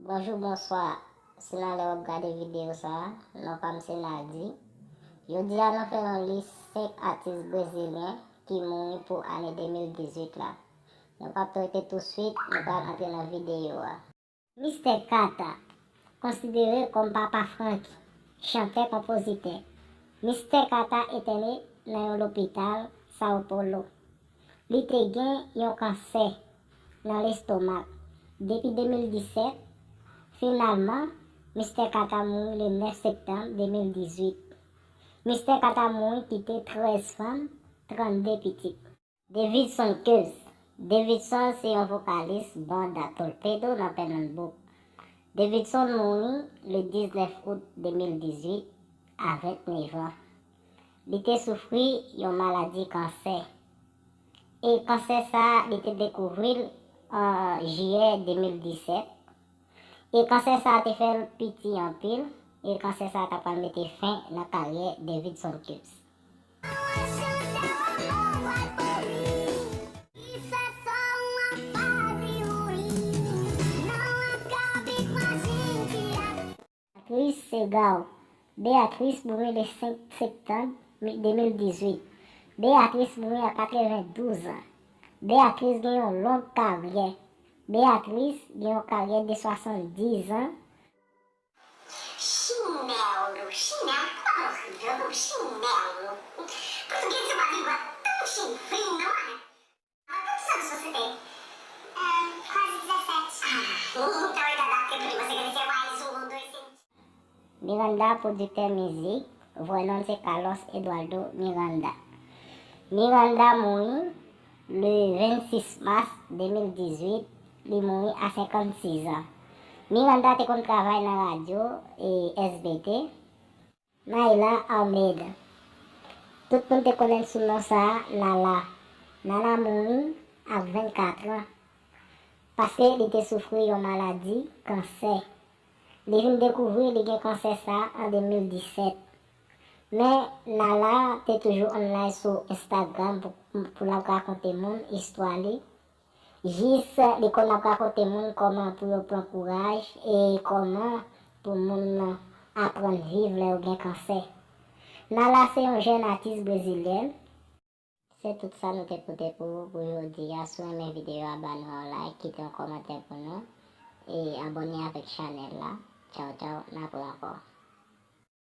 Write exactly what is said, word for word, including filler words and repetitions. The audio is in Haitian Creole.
Bonjou, bonswa. Se nan lè w ap gade videyo sa a, non pa m se Naldi. Jodi a, nou fè yon lis senk atis brezilyen ki mouri pou ane de mil dizuit la. Nou p ap trete touswit, nou pral antre nan videyo a. Mistè Kata, konsidere kòm papa Francky, chantè, konpozitè. Mistè Kata entène nan yon lopital São Paulo. Li te gen yon kansè nan lestomak depi de mil disèt. Finalman, Mistè Kata mouri le nèf septanm de mil dizuit. Mistè Kata mouri kite trèz fanm, trannde pitit. Davidson Cubs. Davidson se yon vokalis banda Torpedo nan Pernambouc. Davidson mouri le diznèf out de mil dizuit a vennèf an. Li te soufri yon maladi kansè. E kansè sa a, li te dekouvri l an jiyè de mil disèt. E kansè sa a te fè l piti anpil. E kansè sa a ta pral mete fen nan karyè Davidson Cubs. Aktris Segal. Beatrice mouri le senk septanm de mil dizuit. Beatrice mouri a katrevendouz an. Beatrice gen yon long karyè. Beatrice gen yon karyè de swasanndiz an. Chinelo, chinelo, como eu rio, chinelo. Português é uma língua tão genuína, não é? Quantos anos você tem? Ah, quase dezessete. Ah, então a idade dá tempo de você crescer mais um ou dois centímetros. Miranda, pwodiktè mizik, vrè non l se Carlos Eduardo Miranda. Miranda mouri le vennsis mas de mil dizuit, li mouri a senkann sis an. Miranda te konn travay nan radyo e S B T. Naila Almeida. Tout moun te konnen l sou non sa a, Nala. Nala mouri ak vennkat an, paske li te soufri yon maladi kansè. Li vin dekouvri li gen kansè sa a an de mil disèt. Men Nala te toujou online sou Instagram pou, pou l ap rakonte moun istwa li. Jis li konn ap rakonte moun kòman pou yo pran kouraj e kòman pou moun aprann viv lè yo gen kansè. Nala se yon jèn atis brezilyèn. Se tout sa nou te pote pou ou pou jodi a. Si w renmen videyo a, ba nou yon like, kite yon kòmantè pou nou e abòne avèk chanèl la. Tchaw, tchaw, n ap wè ankò.